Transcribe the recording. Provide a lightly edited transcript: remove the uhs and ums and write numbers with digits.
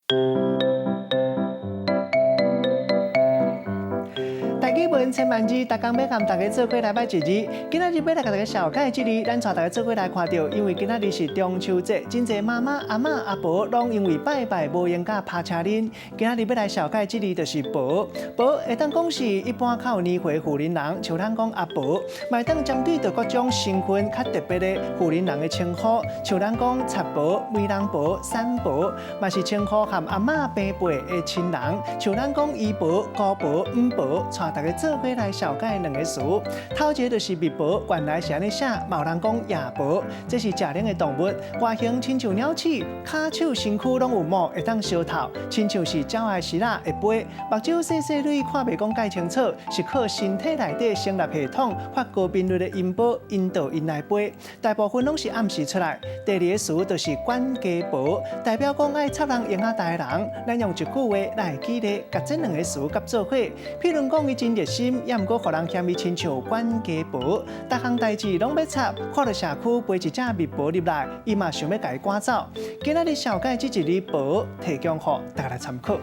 台語文千萬字，逐工欲佮大家做伙來䆀一字。今仔日欲來共大家紹介這字，咱帶大家做伙來看著，因為今仔日是中秋節，真濟媽媽、阿嬤、阿婆攏因為拜拜無閒共拍車輪。今仔日欲來紹介這字就是婆。婆會當講是一般較有年歲婦人人，像咱講阿婆，嘛會當針對著各種身份較特別的婦人人的稱呼，像咱講賊婆、媒人婆、產婆，嘛是稱呼和阿嬤平輩的親人，像咱講姨婆、姑婆、姆婆，帶大家做伙來紹介兩个詞。頭一个就是蜜婆，原來是按呢寫，嘛有人講夜婆，這是食奶的動物，外形親像鳥鼠，跤手身軀攏有毛，會當相透，親像是鳥仔的絲仔會飛，目睭細細蕊看袂講蓋清楚，是靠身體內底生理系統發高頻率的音波引導𪜶來飛，大部分攏是暗時出來。第二個詞就是管家婆，代表講愛插人閒仔代的人，咱用一句話來舉例，共這兩个詞合做伙。譬如講，伊真熱心，也毋過予人嫌伊親像管家婆，逐項代誌攏欲插，看著社區飛一隻蜜婆入來，伊嘛想欲共伊趕走。今仔日紹介這一字婆，提供予大家來參考。